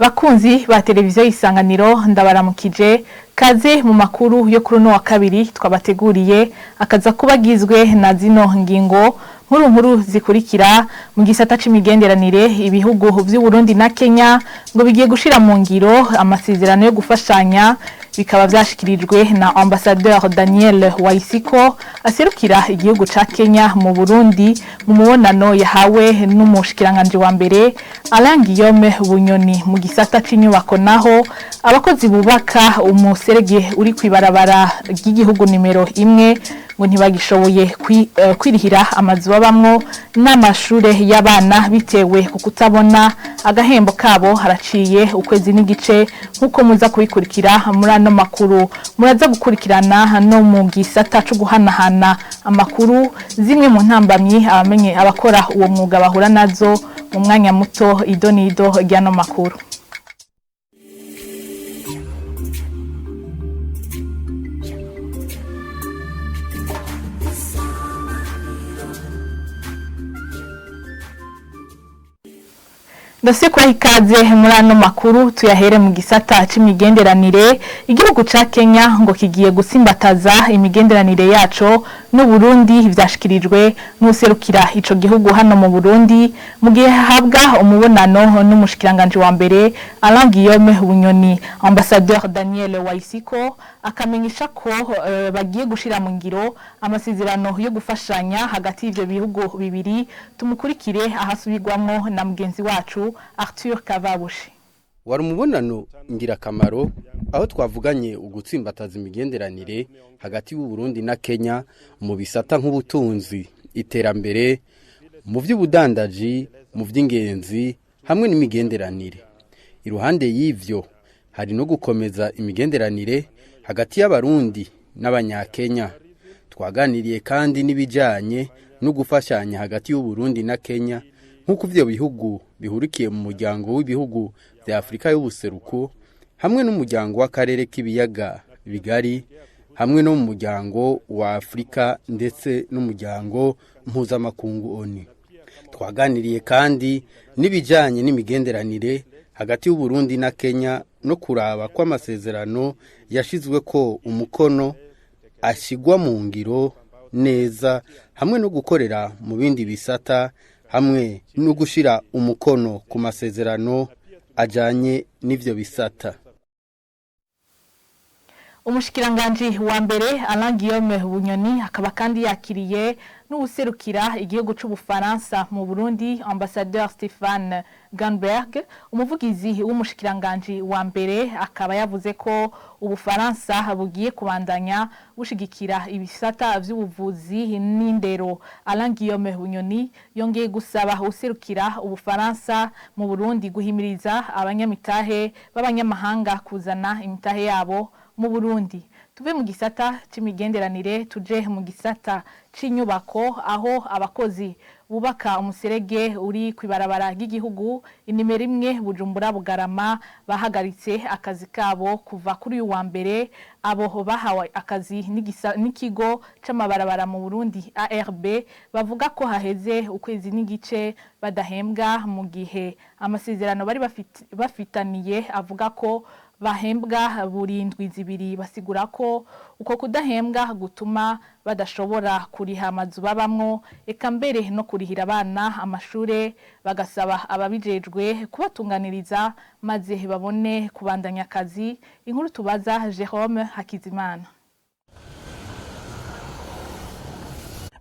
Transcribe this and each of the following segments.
Bakunzi ba televiziyo Isanganiro, ndabaramukije. Kaze mu makuru yo kuri uno wa kabiri twabateguriye, akaza kuba agizwe na zino ngingo nkuru nkuru zikurikira. Mu gisata c'imigenderanire, ibihugu vy'u Burundi na Kenya ngo bigiye gushira mu ngiro amasezerano yo gufashanya. Bikaba vyashikirijwe na Ambassadeur Daniel Waisiko aserukira igihugu ca Kenya mu Burundi, mu mubonano yahawe n'umushikiranganje wa mbere Alain Guillaume Bunyoni. Mu gisata c'inyubako naho, abakozi bubaka umuserege uri kwibarabara ry'igihugu nimero 1 ngo ntibagishoboye kwirihira amazu babamwo n'amashure y'abana, bitewe ku kutabona agahembo kabo haraciye ukwezi n'igice, nk'uko muza kubikurikira muri ano makuru. Muraza gukurikirana no mu gisata co guhanahana amakuru zimwe mu ntambamyi abamenye abakora uwo mwuga bahura nazo. Mu mwanya muto, idonido ry'ano makuru. Ndase kwa ikaze muri ano makuru, tuyahere mu gisata c'imigenderanire. Igihugu ca Kenya ngo kigiye gusimbataza imigenderanire yaco n'u Burundi. Vyashikirijwe n'userukira ico gihugu hano mu Burundi mu gihe habwa umubonano n'umushikiranganje wa mbere Alain Guillaume Bunyoni. Ambassadeur Daniel Waisiko akamenyesha ko bagiye gushira mu ngiro amasezerano yo gufashanya hagati y'ivyo bihugu bibiri. Tumukurikire ahasubirwamwo na mugenzi wacu Arthur Kavabushi. Wari umubonano ngirakamaro, aho twavuganye ugutsimbataza imigenderanire hagati y'u Burundi na Kenya mu bisata nk'ubutunzi, iterambere, mu by'ubudandaji, mu by'ingenzi hamwe n'imigenderanire. Iruhande y'ivyo hari no gukomeza imigenderanire hagati y'Abarundi n'Abanyakenya. Twaganiriye kandi n'ibijanye no gufashanya hagati y'u Burundi na Kenya, nk'uko ivyo bihugu bihurikiye mu muryango w'ibihugu vya Afrika y'ubuseruko, hamwe n'umuryango w'akarere k'ibiyaga bigari, hamwe no mu muryango wa Afrika, ndetse n'umuryango mpuzamakungu ONU. Twaganiriye kandi n'ibijanye n'imigenderanire hagati y'u Burundi na Kenya, no kuraba ko amasezerano yashizwe ko umukono ashigwa mu ngiro neza, hamwe no gukorera mu bindi bisata, hamwe no gushira umukono ku masezerano ajanye n'ivyo bisata. Umushikiranganji wa mbere Alain Guillaume Bunyoni akaba kandi yakiriye n'uwuserukira igihugu c'Ubufaransa mu Burundi, Ambassadeur Stéphane Gamberg. Umuvugizi w'umushikiranganji wa mbere akaba yavuze ko Ubufaransa bugiye kubandanya bushigikira ibisata vy'ubuvuzi n'indero. Alain Guillaume Bunyoni yongeye gusaba userukira Ubufaransa mu Burundi guhimiriza abanyamitahe b'abanyamahanga kuzana imitahe yabo mu Burundi. Tuve mu gisata c'imigenderanire tuje mu gisata c'inyubako, aho abakozi bubaka umuserege uri kwibarabara ry'igihugu inimero 1 Bujumbura Bugarama bahagaritse akazi kabo kuva kuri uyu wa mbere. Abo bahawe akazi n'ikigo c'amabarabara mu Burundi ARB bavuga ko haheze ukwezi n'igice badahembwa, mu gihe amasezerano bari bafitaniye avuga ko bahembwa buri ndwi 2. Basigura ko uko kudahembwa gutuma badashobora kuriha amazu babamwo, eka mbere no kurihira abana amashure. Bagasaba ababijejwe kubatunganiriza maze babone kubandanya akazi. Inkuru tubaza Jerome Hakizimana.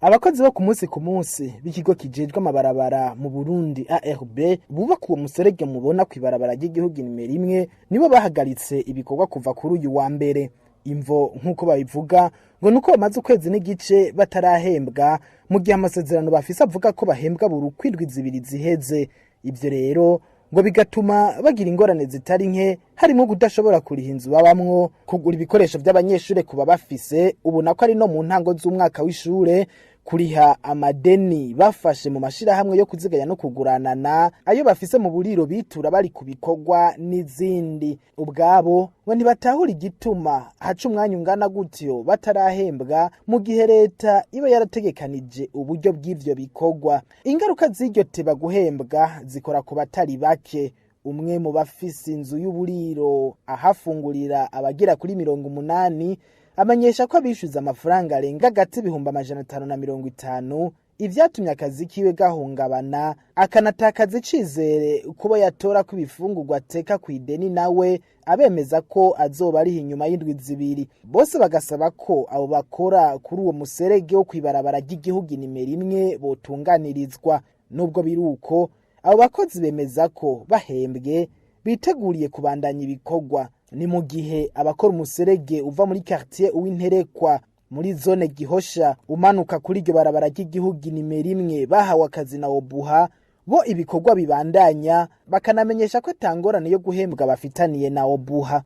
Abakozi bo ku munsi ku munsi b'ikigo kijejwe amabarabara mu Burundi ARB bubaka uwo muserege mubona kw'ibarabara ry'igihugu nimero 1 nibo bahagaritse ibikorwa kuva kuri uyu wa mbere. Imvo nk'uko babivuga ngo nuko bamaze ukwezi n'igice batarahembwa, mu gihe amasezerano bafise avuga ko bahembwa buri ukwindwi 2 ziheze. Ivyo rero ngo bigatuma bagira ingorane zitari nke, harimo kudashobora kuriha inzu babamwo, kugura ibikoresho by'abanyeshure kuba bafise ubona ko ari no mu ntango z'umwaka w'ishure, kuriha amadeni bafashe mu mashirahamwe yo kuziganya no kuguranana, ayo bafise mu buriro bitura bari ku bikorwa n'izindi. Ubwabo ngo ntibatahura igituma haca umwanya ungana gutyo batarahembwa, mu gihe leta iba yarategekanije uburyo bw'ivyo bikorwa. Ingaruka z'iryo teba guhembwa zikora ku batari bake. Umwe mu bafise inzu y'uburiro ahafungurira abagera kuri 80 amenyesha ko abishyuza amafaranga arenga agati 550,000, ivyatumye akazi kiwe gahungabana, akanatakaza icizere kuba yatora ko ibifungurwa ateka ku ideni, nawe abemeza ko azoba ariho inyuma y'indwi 2. Bose bagasaba ko abo bakora kuri uwo muserege wo kwibarabara ry'igihugu nimero 1 botunganirizwa. Nubwo biri uko, abo bakozi bemeza ko bahembwe biteguriye kubandanya ibikorwa. Ni mu gihe abakora umuserege uva muri quartier Uwinterekwa muri zone Gihosha umanuka kuri iryo barabara ry'igihugu nimero 1 bahawe akazi na Obuha, bo ibikorwa bibandanya, bakanamenyesha ko atangorane yo guhembwa bafitaniye na Obuha.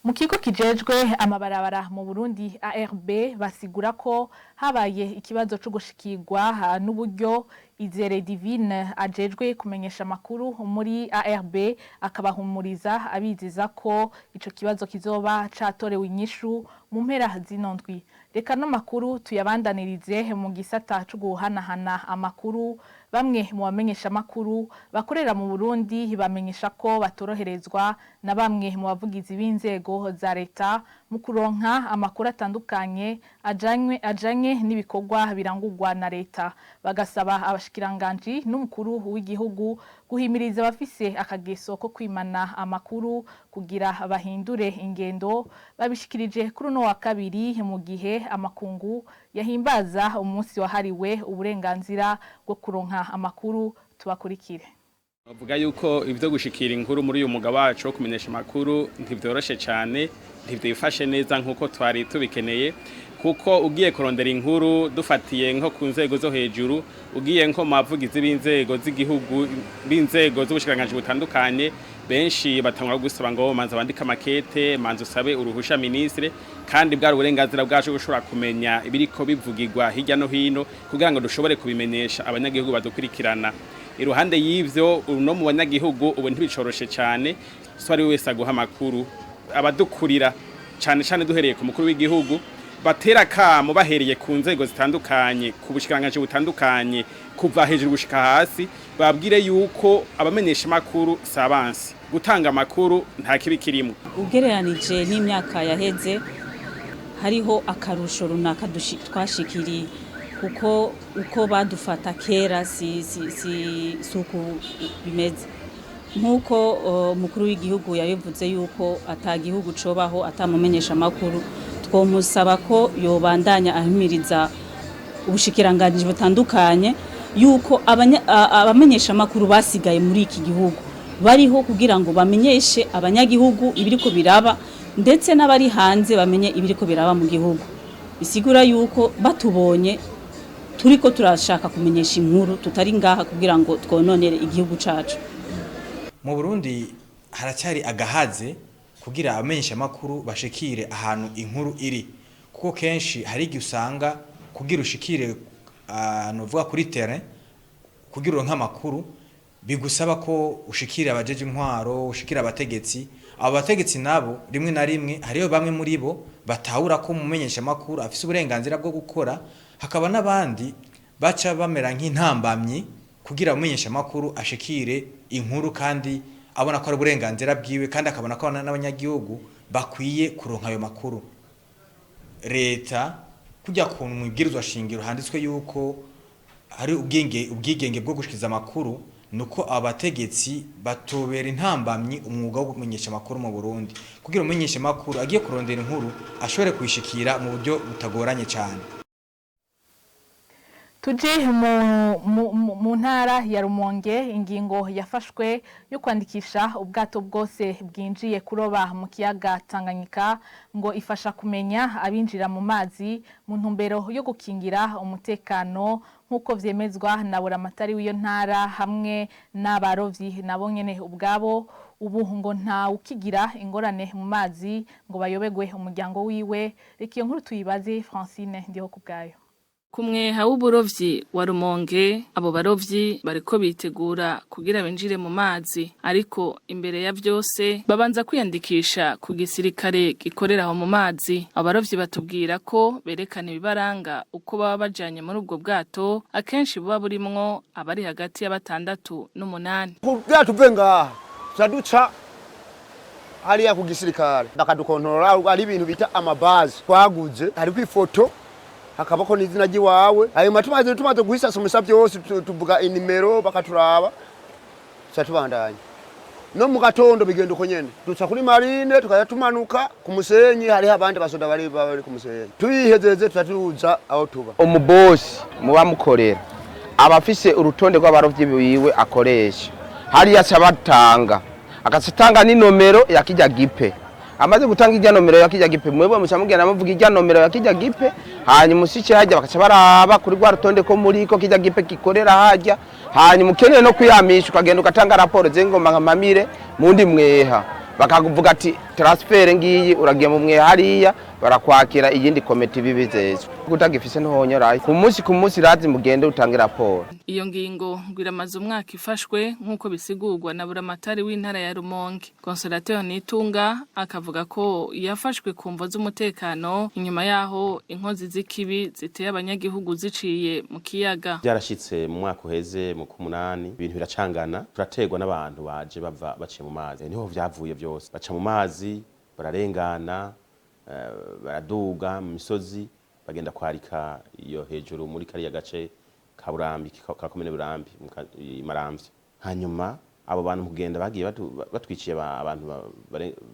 Mu kigo kijejwe amabarabara mu Burundi ARB basigura ko habaye ikibazo cyo gushikirwa n'uburyo. Izere Divine ajejwe kumenyesha amakuru muri ARB akabahumuriza abiziza ko ico kibazo kizoba catorewe inyishu mu mpera zino ndwi. Reka no makuru tuyabandanirize mu gisata cyo guhanahana amakuru. Bamwe mu bamenyesha amakuru bakorera mu Burundi bamenyesha ko batoroherezwa na bamwe mu bavugizi b'inzego za leta mu kuronka amakuru atandukanye ajanye n'ibikorwa birangurwa na leta, bagasaba abashikiranganji n'umukuru w'igihugu guhimiriza abafise akageso ko kwimana amakuru kugira bahindure ingendo. Babishikirije kuri uno wa kabiri mu gihe amakungu yahimbaza umunsi wahariwe uburenganzira bwo kuronka amakuru. Tubakurikire. Bavuga yuko ibyo gushikira inkuru muri uyu mwuga wacu wo kumenyesha amakuru ntibyoroshe cyane, ntibyifashe neza nk'uko twari tubikeneye, kuko ugiye kurondera inkuru dufatiye nko ku nzego zo hejuru, ugiye nko mu bavugizi b'inzego z'igihugu, b'inzego z'ubushikiranganji butandukanye, benshi batangwa gusaba ngo manza bandike amakete, manza usabe uruhusha ministre, kandi bwari uburenganzira bwacu gushobora kumenya ibiriko bivugirwa hirya no hino kugira ngo dushobore kubimenyesha abanyagihugu badukurikirana. Iruhande y'ivyo, no mu banyagihugu ubu ntibicoroshe cyane, so ari wese aguha amakuru. Abadukurira cyane cyane duhereye ku mukuru w'igihugu batera kamo bahereye ku nzego zitandukanye, ku bushikiranganji butandukanye, kuva hejuru gushika hasi, babwire yuko abamenyesha makuru sabansi gutanga amakuru nta kibi kirimo. Ugereranije n'imyaka yaheze hariho akarusho runaka twashikiriye, kuko uko badufata kera si uko bimeze. Nk'uko umukuru w'igihugu yabivuze yuko atagihugu cobaho atamumenyesha amakuru, twomusaba ko yobandanya ahimiriza ubushikiranganji butandukanye yuko abamenyesha amakuru basigaye muri iki gihugu bariho kugira ngo bamenyeshe abanyagihugu ibiriko biraba, ndetse n'abari hanze bamenye ibiriko biraba mu gihugu. Bisigura yuko batubonye turiko turashaka kumenyesha inkuru, tutari ngaha kugira ngo twononere igihugu cacu. Mu Burundi haracyari agahaze kugira abamenyesha amakuru bashikire ahantu inkuru iri, kuko kenshi hari igihe usanga kugira ushikire ahantu kuri terrain kugira uronke amakuru bigusaba ko ushikira abajeje intwaro, ushikira abategetsi. Abo bategetsi nabo rimwe na rimwe hariyo bamwe muri bo batahura ko umumenyesha amakuru afise uburenganzira bwo gukora, hakaba n'abandi baca bamera nk'intambamyi kugira umumenyesha amakuru ashikire inkuru kandi abona ko ari uburenganzira bwiwe, kandi akabona ko n'abanyagihugu bakwiye kuronka ayo makuru. Leta kujya ku mwibwirizwa shingiro handitswe yuko hari ubwigenge bwo gushikiza amakuru, nuko abategetsi batobera intambamyi umwuga wo kumenyesha amakuru mu Burundi, kugira umumenyesha amakuru agiye kurondera inkuru ashobore kuyishikira mu buryo butagoranye cyane. Tuje mu ntara ya Rumonge, ingingo yafashwe yo kwandikisha ubwato bwose bwinjiye kuroba mu kiyaga Tanganyika ngo ifasha kumenya abinjira mu mazi mu ntumbero yo gukingira umutekano, nk'uko vyemezwa na buramatari w'iyo ntara hamwe n'abarovyi nabo nyene ubwabo. Ubu ngo nta ukigira ingorane mu mazi ngo bayobegwe umuryango wiwe. Reka iyo nkuru tuyibaze Francine Ndiho kubwayo. Ku mweha w'uburovyi wa Rumonge, abo barovyi bariko bitegura kugira binjire mu mazi, ariko imbere ya vyose babanza kwiyandikisha ku gisirikare gikorera aho mu mazi. Abo barovyi batubwira ko berekana ibibaranga uko baba bajanye muri ubwo bwato, akenshi buba burimwo abari hagati ya 6 n'8. Kugira tuve ngaha tuca hariya ku gisirikare bakadukontorora, ari ibintu bita amabazi twaguze, hariko ifoto hakabako n'izina ry'iwawe. Hanyuma tumaze guhisasumisa byose, tuvuga inimero bakaturaba, tuca tubandanya. No mu gatondo bigenda uko nyene, duca kuri marine tukaja tumanuka ku musenyi, hariho abandi basoda bari ku musenyi, tubihezeze tuca tuza aho tuba. Umubosi muba mukorera aba afise urutonde rw'abarovyi biwe akoresha, hariya aca batanga akacatanga n'inomero ya kirya gipe. Amaze gutanga irya nomero ya kirya gipe, mwebwe muca mugenda muvuga irya nomero ya kirya gipe, hanyuma usice hajya bakaca baraba kuri rwa rutonde ko muriko kirya gipe gikorera hajya. Hanyuma ukeneye no kwiyamisha ukagenda ugatanga raporo z'ingoma nka mamire mundi mweha, bakakuvuga ati transfert ngiyi uragiye mu mweha hariya, barakwakira iyindi komite bibizezwe. Utagifise ntihonyorayo ku munsi razi mugende utange raporo. Iyo ngingo ngo iramaze umwaka ifashwe nk'uko bisigurwa na buramatari w'intara ya Rumonge. Consolateur Nitunga akavuga ko yafashwe ku mvo z'umutekano inyuma yaho inkozi z'ikibi ziteye abanyagihugu ziciye mu kiyaga. Byarashitse mu mwaka uheze mu kumunani, ibintu biracangana, turategwa n'abantu baje bava baciye mu mazi, niho vyavuye byose, baca mu mazi bararengana, baraduga mu misozi bagenda kwarika iyo hejuru muri kariya gace ka Burambi, ka komine Burambi Maramvya. Hanyuma abo bantu kugenda bagiye batwiciye abantu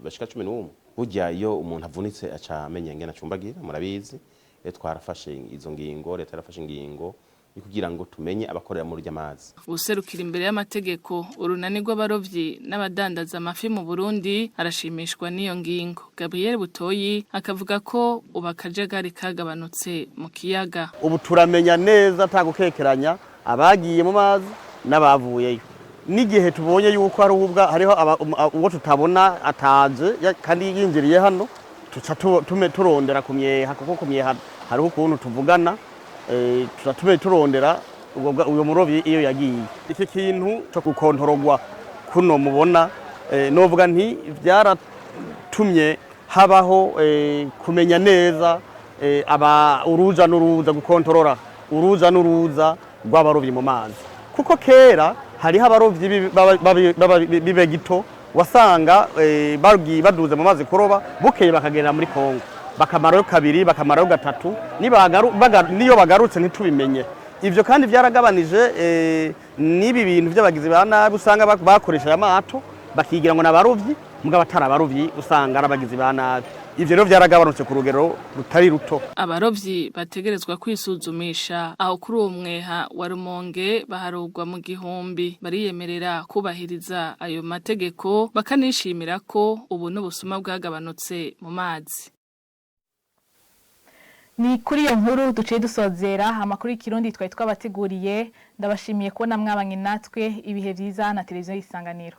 bashika 11. Burya iyo umuntu avunitse aca amenya ingene acumbagira, murabizi. Rero twarafashe izo ngingo, leta yarafashe ingingo kugira ngo tumenye abakorera muri ry'amazi. Userukira imbere y'amategeko urunani rw'abarovyi n'abadandaza amafi mu Burundi arashimishwa n'iyo ngingo. Gabriel Butoyi akavuga ko ubu akajagari kagabanutse mu kiyaga. Ubu turamenya neza atagukekeranya abagiye mu mazi n'abavuyeyo. N'igihe tubonye yuko hari ubwa hariho uwo tutabona ataje kandi yinjiriye hano, tuca turondera kumyeha, kuko kumyeha hariho ukuntu tuvugana, tuba turondera uyo murovyi iyo yagiye. Iki kintu cyo gukontorogwa kuno mubona, novuga nti byaratumye habaho kumenya neza aba uruza n'uruza, gukontorora uruza n'uruza rw'abarovyi mu mazi. Kuko kera hariho abarovyi b'ibegito wasanga bagiye baduze mu mazi kuroba, bukeye bakagenda muri Kongo, bakamarayo kabiri, bakamarayo gatatu, niyo bagarutse ntitubimenye. Ivyo kandi byaragabanije n'ibi bintu by'abagizi ba nabi usanga bakoresha amato bakigira ngo nabarovyi, mugabo atari abarovyi, usanga arabagizi ba nabi. Ivyo rero byaragabanutse ku rugero rutari ruto. Abarovyi bategerezwa kwisuzumisha aho kuri uwo mweha wa Rumonge baharugwa mu 1000, bariyemerera kubahiriza ayo mategeko, bakanishimira ko ubu n'ubusuma bwagabanutse mu mazi. Ni kuri iyo nkuru duciye dusozera amakuru y'ikirundi twari twabateguriye. Ndabashimiye kubona mwabanye natwe. Ibihe vyiza na televiziyo y'Isanganiro.